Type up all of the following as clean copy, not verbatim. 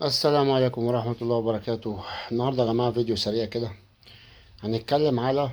السلام عليكم ورحمة الله وبركاته. النهاردة يا جماعة فيديو سريع كده، هنتكلم على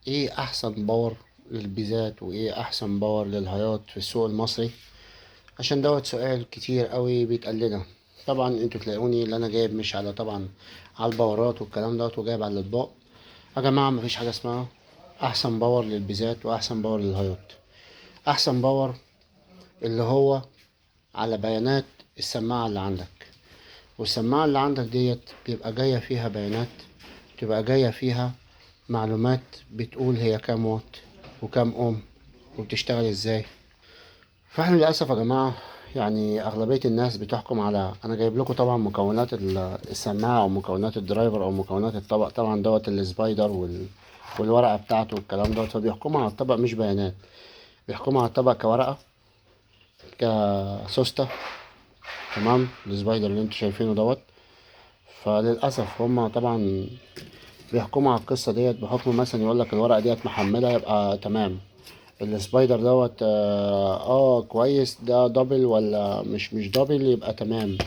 ايه احسن power للبيزات وايه احسن power للهايات في السوق المصري، عشان دوت سؤال كتير قوي بيتقال لنا. طبعا انتوا تلاقوني اللي انا جايب مش على طبعا على الباورات والكلام دوت، وجايب على الاطباق. يا جماعة مفيش حاجة اسمها احسن power للبيزات واحسن power للهايات. احسن power اللي هو على بيانات السماعة اللي عندك، والسماعة اللي عندك ديت بيبقى جاية فيها بيانات، بتبقى جاية فيها معلومات بتقول هي كام واط وكام اوم وبتشتغل ازاي. فاحنا للأسف يا جماعة اغلبية الناس بتحكم على، انا جايب لكم طبعا مكونات السماعة او مكونات ال driver او مكونات الطبق، طبعا دوت ال spider والورقة بتاعته والكلام دوت، فبيحكموا على الطبق مش بيانات، بيحكموا على الطبق كورقة كسوستة، تمام، ال spider اللي انتوا شايفينه دوت. فللأسف هما طبعا بيحكموا على القصة ديت بحكم مثلا يقول لك الورقة ديت محملة يبقى تمام، ال spider دوت، كويس، ده double ولا مش double يبقى تمام،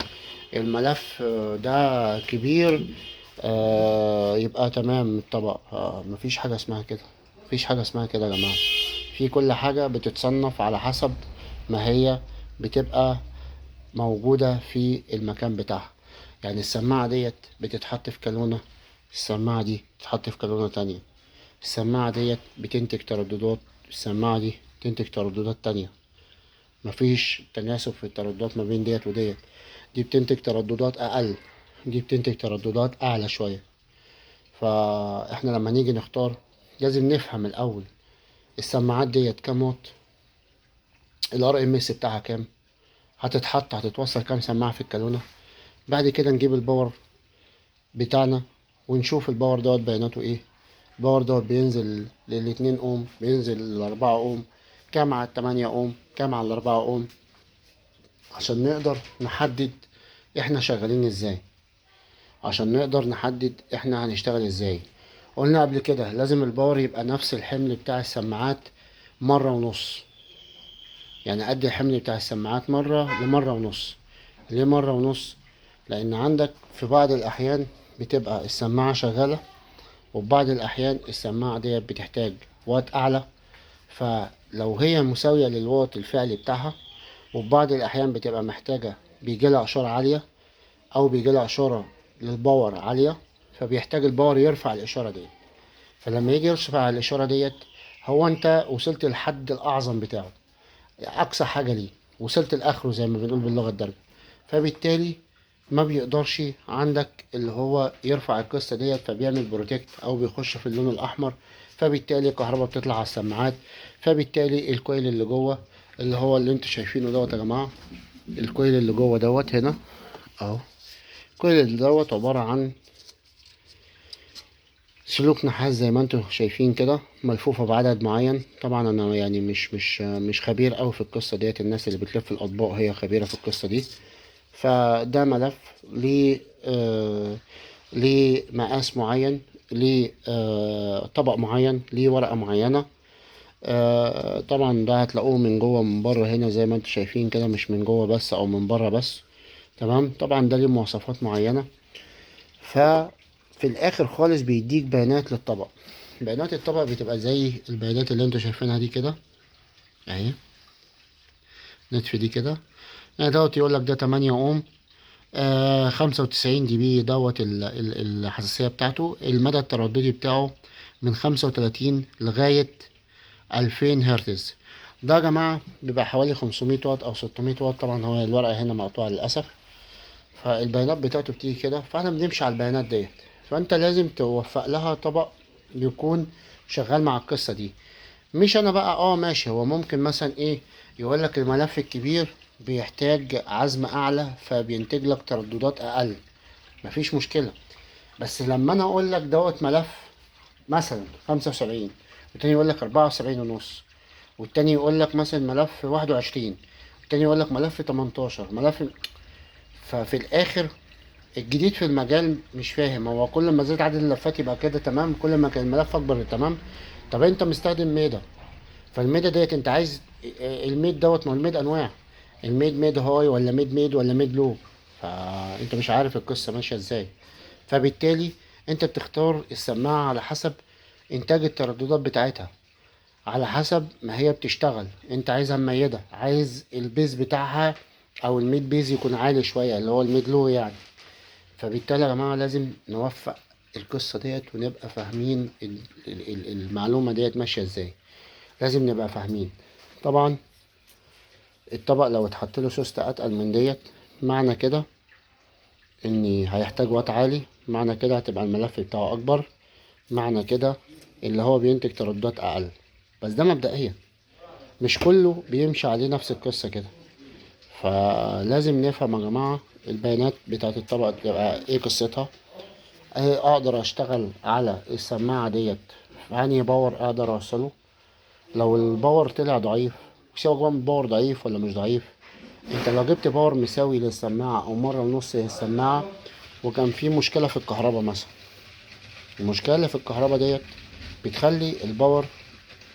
الملف، ده كبير، يبقى تمام الطبق. مفيش حاجة اسمها كده، مفيش حاجة اسمها كده يا جماعة. في كل حاجة بتتصنف على حسب ما هي بتبقى موجودة في المكان بتاعها. السماعة ديت بتتحط في كالونة، السماعة دي بتتحط في كالونة تانية، السماعة ديت بتنتج ترددات، السماعة دي بتنتج ترددات تانية، مفيش تناسب في الترددات ما بين ديت وديت، دي بتنتج ترددات أقل، دي بتنتج ترددات أعلى شوية. فإحنا لما نيجي نختار لازم نفهم الأول السماعات ديت كام واط، ال RMS بتاعها كام، هتتوصل كام سماعة في الكالونة. بعد كده نجيب ال power بتاعنا ونشوف ال power دوت بياناته ايه. ال power دوت بينزل للاتنين اوم، بينزل للأربعة اوم، كام على التمانية اوم، كام على الأربعة اوم، عشان نقدر نحدد احنا شغالين ازاي، عشان نقدر نحدد احنا هنشتغل ازاي. قلنا قبل كده لازم ال power يبقى نفس الحمل بتاع السماعات مرة ونص، يعني قد الحمل بتاع السماعات مرة لمرة ونص. ليه مرة ونص؟ لأن عندك في بعض الأحيان بتبقى السماعة شغالة، وفي بعض الأحيان السماعة ديت بتحتاج وات أعلى، فلو هي مساوية للوات الفعلي بتاعها، وفي بعض الأحيان بتبقى محتاجة بيجيلها إشارة عالية أو بيجيلها إشارة لل power عالية، فبيحتاج ال power يرفع الإشارة ديت. فلما يجي يرفع الإشارة ديت هو أنت وصلت للحد الأعظم بتاعه، أقصى حاجة ليه، وصلت لآخره زي ما بنقول باللغة الدارجة، فبالتالي ما بيقدرش عندك اللي هو يرفع القصة ديت، فبيعمل protect أو بيخش في اللون الأحمر، فبالتالي الكهرباء بتطلع على السماعات، فبالتالي ال coil اللي جوه اللي هو اللي انتوا شايفينه دوت يا جماعة، ال coil اللي جوه دوت هنا أهو، ال coil اللي دوت عبارة عن سلوك نحاس زي ما انتوا شايفين كده، ملفوفة بعدد معين. طبعا انا مش خبير قوي في القصة ديت، الناس اللي بتلف الاطباق هي خبيرة في القصة دي. فده ملف لمقاس معين، طبق معين، ليه ورقة معينة. طبعا ده هتلاقوه من جوه من بره هنا زي ما انتوا شايفين كده، مش من جوه بس او من بره بس، تمام. طبعا ده ليه مواصفات معينة. ففي الاخر خالص بيديك بيانات للطبق. بيانات الطبق بتبقى زي البيانات اللي انتوا شايفينها دي كده اهي، نطفي دي كده. دوت يقول لك ده 8 اوم، 95 dB دوت الحساسية بتاعته، المدى الترددي بتاعه من 35 لغاية 2000 هرتز. ده يا جماعة بيبقى حوالي 500 واط أو 600 واط، طبعا هو الورقة هنا مقطوعة للأسف. فالبيانات بتاعته بتيجي كده، فاحنا بنمشي على البيانات ديت. فانت لازم توفق لها طبق يكون شغال مع القصة دي. مش انا بقى ماشي، هو ممكن مثلا يقول لك الملف الكبير بيحتاج عزم اعلى فبينتج لك ترددات اقل، مفيش مشكلة. بس لما انا اقول لك دوت ملف مثلا 75، والتاني يقول لك أربعة وسبعين ونص، والتاني يقول لك مثلا ملف 21، والتاني يقول لك ملف 18، ملف، ففي الاخر الجديد في المجال مش فاهم، هو كل ما زاد عدد اللفات يبقى كده تمام، كل ما كان الملف اكبر تمام. طب انت مستخدم ميدا، فالميدا ديت انت عايز ال mid دوت، ما هو ال mid انواع، ال mid mid high ولا mid mid ولا mid low، فانت انت مش عارف القصة ماشية ازاي. فبالتالي انت بتختار السماعة على حسب انتاج الترددات بتاعتها، على حسب ما هي بتشتغل. انت عايزها مميدة، عايز ال bass بتاعها او ال mid bass يكون عالي شوية اللي هو ال mid low يعني. فبالتالي يا جماعة لازم نوفق القصة ديت ونبقى فاهمين المعلومة ديت ماشية ازاي، لازم نبقى فاهمين. طبعا الطبق لو اتحط له سوستة اتقل من ديت، معنى كده ان هيحتاج وات عالي، معنى كده هتبقى الملف بتاعه اكبر، معنى كده اللي هو بينتج ترددات اقل. بس ده مبدئيا، مش كله بيمشي عليه نفس القصة كده. فلازم نفهم يا جماعة البيانات بتاعت الطبق تبقى ايه قصتها، ايه اقدر اشتغل على السماعة ديت في انهي power اقدر اوصله. لو ال power طلع ضعيف، سواء كان power ضعيف ولا مش ضعيف، انت لو جبت power مساوي للسماعة او مرة ونص للسماعة وكان في مشكلة في الكهرباء مثلا، المشكلة اللي في الكهرباء ديت بتخلي ال power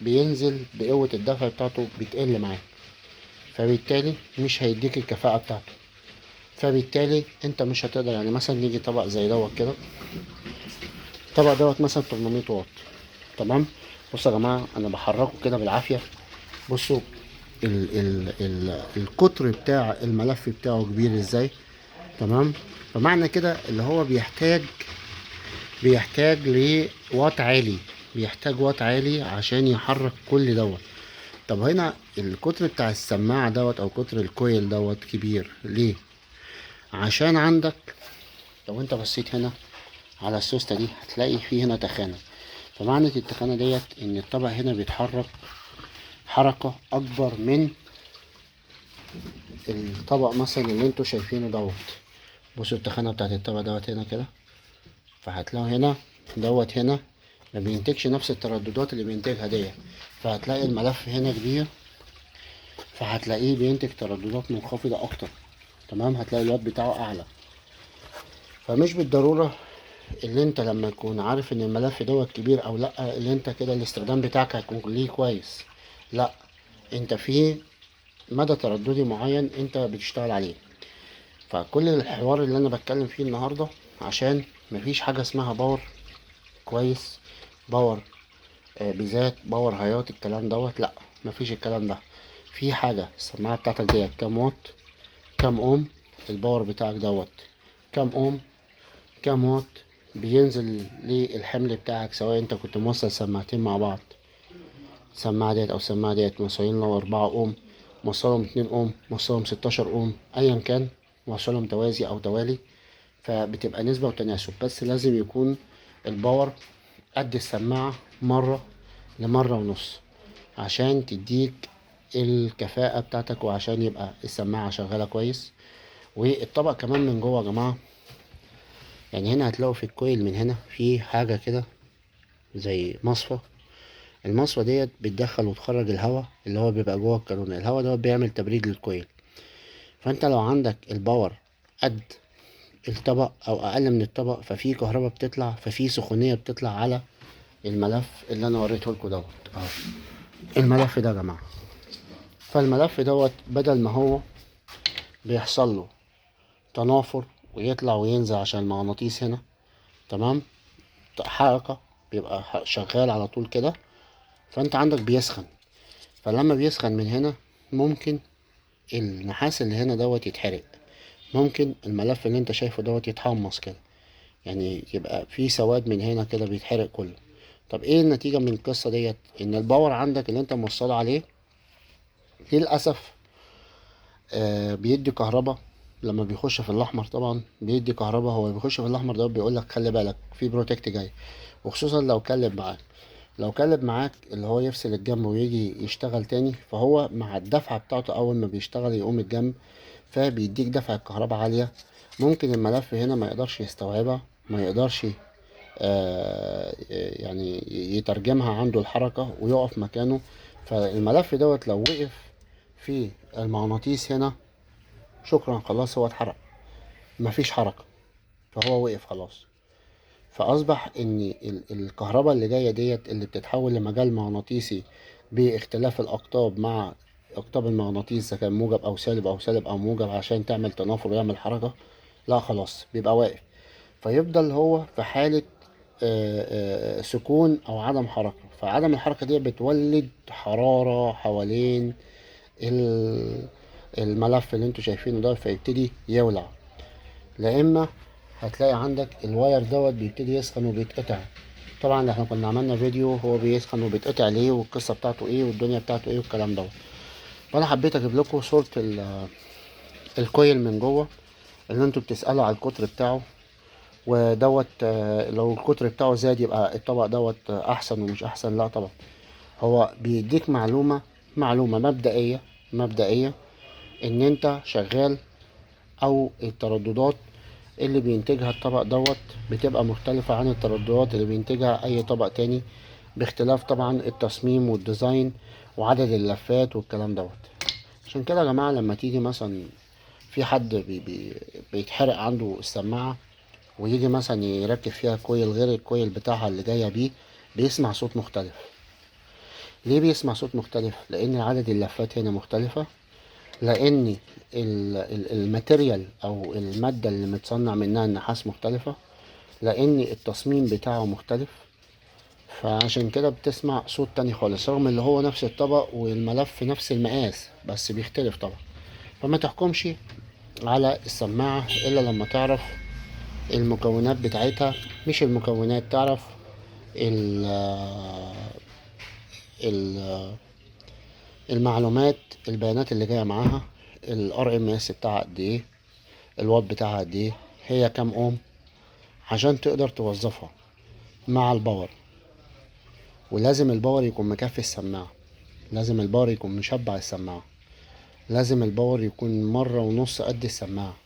بينزل بقوة الدفع بتاعته بتقل معاك، فبالتالي مش هيديك الكفاءة بتاعته، فبالتالي انت مش هتقدر. يعني مثلا نيجي طبق زي دوت كده، الطبق دوت مثلا 800 واط، تمام. بصوا يا جماعة انا بحركة كده بالعافية، بصوا القطر بتاع الملف بتاعه كبير ازاي، تمام. فمعنى كده اللي هو بيحتاج لواط عالي، بيحتاج واط عالي عشان يحرك كل دوت. طب هنا القطر بتاع السماعة دوت او قطر ال coil دوت كبير ليه؟ عشان عندك لو انت بصيت هنا على السوستة دي هتلاقي فيه هنا تخانة، فمعنى التخانة ديت ان الطبق هنا بيتحرك حركة اكبر من الطبق مثلا اللي انتوا شايفينه دوت. بصوا التخانة بتاعت الطبق دوت هنا كده، فهتلاقوا هنا دوت هنا ما بينتجش نفس الترددات اللي بينتجها ديت، فهتلاقي الملف هنا كبير، فهتلاقيه بينتج ترددات منخفضة اكتر، تمام. هتلاقي الوات بتاعه اعلى. فمش بالضرورة اللي انت لما تكون عارف ان الملف دوت كبير او لا اللي انت كده الاستخدام بتاعك هيكون ليه كويس، لا، انت في مدى ترددي معين انت بتشتغل عليه. فكل الحوار اللي انا بتكلم فيه النهارده عشان مفيش حاجة اسمها power كويس، power بذات، power هياط، الكلام دوت لا، مفيش الكلام ده. في حاجة السماعة بتاعتك ديت كام واط، كام اوم، ال power بتاعك دوت كام اوم، كام واط بينزل للحمل بتاعك، سواء انت كنت موصل سماعتين مع بعض، سماعة ديت او سماعة ديت موصلين لو 4 اوم، موصلهم 2 اوم، موصلهم 16 اوم، ايا كان موصلهم توازي او توالي، فبتبقى نسبة وتناسب. بس لازم يكون ال power قد السماعة مرة لمرة ونص عشان تديك الكفاءة بتاعتك وعشان يبقى السماعة شغالة كويس. والطبق كمان من جوه يا جماعة، هنا هتلاقوا في ال coil من هنا في حاجة كده زي مصفى، المصفى ديت بتدخل وتخرج الهواء اللي هو بيبقى جوه الكالونة، الهواء ده بيعمل تبريد لل coil. فانت لو عندك ال power قد الطبق او اقل من الطبق ففي كهرباء بتطلع، ففي سخونية بتطلع على الملف اللي انا وريته لكم دوت اهو، الملف ده يا جماعة. فالملف دوت بدل ما هو بيحصل له تنافر ويطلع وينزل عشان المغناطيس هنا، تمام، حركة بيبقى شغال على طول كده، فانت عندك بيسخن، فلما بيسخن من هنا ممكن النحاس اللي هنا دوت يتحرق، ممكن الملف اللي انت شايفه دوت يتحمص كده، يعني يبقى في سواد من هنا كده بيتحرق كله. طب ايه النتيجة من القصة ديت؟ ان ال power عندك اللي انت موصله عليه للأسف، بيدي كهرباء لما بيخش في الأحمر، طبعا بيدي كهرباء، هو بيخش في الأحمر ده بيقول لك خلي بالك في protect جاي، وخصوصا لو كلب معاك، لو كلب معاك اللي هو يفصل الجنب ويجي يشتغل تاني، فهو مع الدفعة بتاعته أول ما بيشتغل يقوم الجنب، فبيديك دفعة كهرباء عالية، ممكن الملف هنا ما يقدرش يستوعبها، ما يقدرش، يترجمها عنده الحركة ويقف مكانه. فالملف دوت لو وقف في المغناطيس هنا شكرا خلاص هو اتحرق، مفيش حركة، فهو وقف خلاص. فأصبح إن الكهرباء اللي جاية ديت اللي بتتحول لمجال مغناطيسي باختلاف الأقطاب مع أقطاب المغناطيس إذا كان موجب أو سالب أو سالب أو موجب عشان تعمل تنافر ويعمل حركة، لا خلاص بيبقى واقف، فيفضل هو في حالة سكون او عدم حركة. فعدم الحركة دي بتولد حرارة حوالين الملف اللي انتوا شايفينه ده، فيبتدي يولع. لا اما هتلاقي عندك ال wire دوت بيبتدي يسخن وبيتقطع. طبعا احنا كنا عملنا فيديو هو بيسخن وبيتقطع ليه، والقصة بتاعته ايه، والدنيا بتاعته ايه، والكلام دوت. فانا حبيت اجيب لكم صورة ال coil من جوه اللي انتوا بتسألوا على القطر بتاعه ودوت. لو القطر بتاعه زاد يبقى الطبق دوت احسن ومش احسن، لا طبعا هو بيديك معلومة مبدئية ان انت شغال، او الترددات اللي بينتجها الطبق دوت بتبقى مختلفة عن الترددات اللي بينتجها اي طبق تاني، باختلاف طبعا التصميم وال design وعدد اللفات والكلام دوت. عشان كده يا جماعة لما تيجي مثلا في حد بيتحرق عنده السماعة ويجي مثلا يركب فيها coil غير ال coil بتاعها اللي جاية بيه، بيسمع صوت مختلف. ليه بيسمع صوت مختلف؟ لان عدد اللفات هنا مختلفة، لان ال material او المادة اللي متصنع منها النحاس مختلفة، لان التصميم بتاعه مختلف. فعشان كده بتسمع صوت تاني خالص، رغم اللي هو نفس الطبق والملف نفس المقاس، بس بيختلف طبعا. فما تحكمش على السماعة الا لما تعرف المكونات بتاعتها، مش المكونات، تعرف المعلومات، البيانات اللي جاية معاها، ال RMS بتاعها قد ايه، الوات بتاعها قد ايه، هي كام اوم، عشان تقدر توظفها مع ال power. ولازم ال power يكون مكفي السماعة، لازم ال power يكون مشبع السماعة، لازم ال power يكون مرة ونص قد السماعة،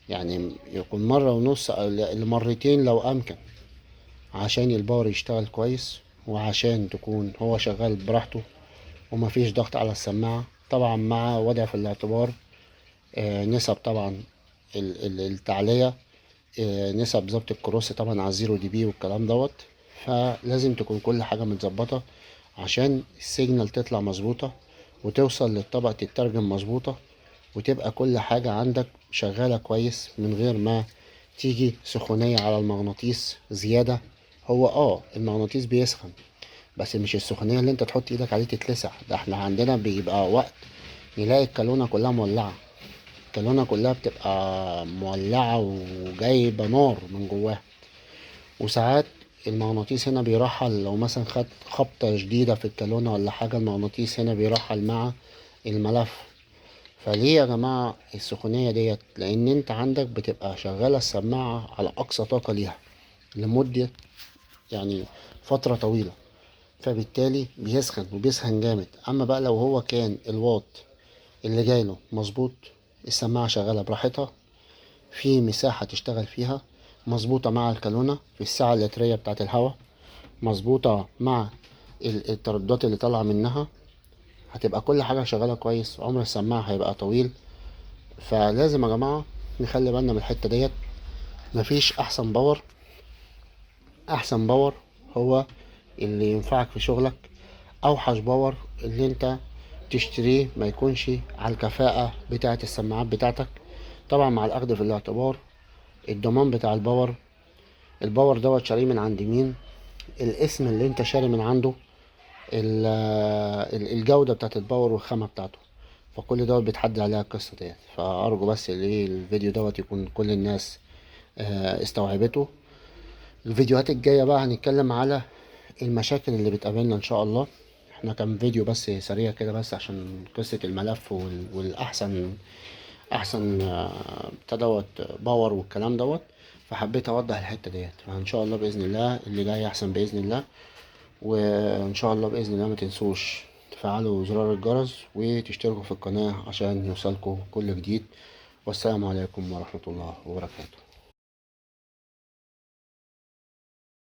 يعني يكون مرة ونص أو لمرتين لو أمكن، عشان ال power يشتغل كويس، وعشان تكون هو شغال براحته ومفيش ضغط على السماعة. طبعا مع وضع في الاعتبار، نسب طبعا التعلية، نسب ضبط ال cross طبعا على 0 dB والكلام دوت. فلازم تكون كل حاجة متظبطة عشان ال signal تطلع مظبوطة وتوصل للطبق تترجم مظبوطة، وتبقى كل حاجة عندك شغالة كويس من غير ما تيجي سخونية على المغناطيس زيادة. هو المغناطيس بيسخن، بس مش السخونية اللي انت تحط ايدك عليه تتلسع. ده احنا عندنا بيبقى وقت نلاقي الكالونة كلها مولعة، الكالونة كلها بتبقى مولعة وجايبة نار من جواها. وساعات المغناطيس هنا بيرحل، لو مثلا خد خبطة شديدة في الكالونة ولا حاجة، المغناطيس هنا بيرحل مع الملف. فليه يا جماعة السخونية ديت؟ لأن انت عندك بتبقى شغالة السماعة على أقصى طاقة ليها لمدة فترة طويلة، فبالتالي بيسخن وبيسخن جامد. أما بقى لو هو كان الواط اللي جايله مظبوط، السماعة شغالة براحتها، في مساحة تشتغل فيها مظبوطة مع الكالونة في الساعة اللترية بتاعت الهواء، مظبوطة مع الترددات اللي طالعة منها، هتبقى كل حاجة شغالة كويس، عمر السماعة هيبقى طويل. فلازم يا جماعة نخلي بالنا من الحتة ديت. مفيش أحسن power، أحسن power هو اللي ينفعك في شغلك، أوحش power اللي انت تشتريه ما يكونش على الكفاءة بتاعة السماعات بتاعتك. طبعا مع الأخذ في الاعتبار الضمان بتاع ال power، ال power دوت شاريه من عند مين، الاسم اللي انت شاري من عنده، الجودة بتاعت ال power والخامة بتاعته، فكل دوت بيتحدد عليها القصة ديت. فأرجو بس اللي الفيديو دوت يكون كل الناس استوعبته. الفيديوهات الجاية بقى هنتكلم على المشاكل اللي بتقابلنا إن شاء الله. احنا كان فيديو بس سريع كده بس عشان قصة الملف والأحسن، بتاع دوت power والكلام دوت، فحبيت أوضح الحتة ديت. فإن شاء الله بإذن الله اللي جاي أحسن بإذن الله، وإن شاء الله بإذن الله ما تنسوش تفعلوا زرار الجرس وتشتركوا في القناة عشان يوصلكوا كل جديد. والسلام عليكم ورحمة الله وبركاته.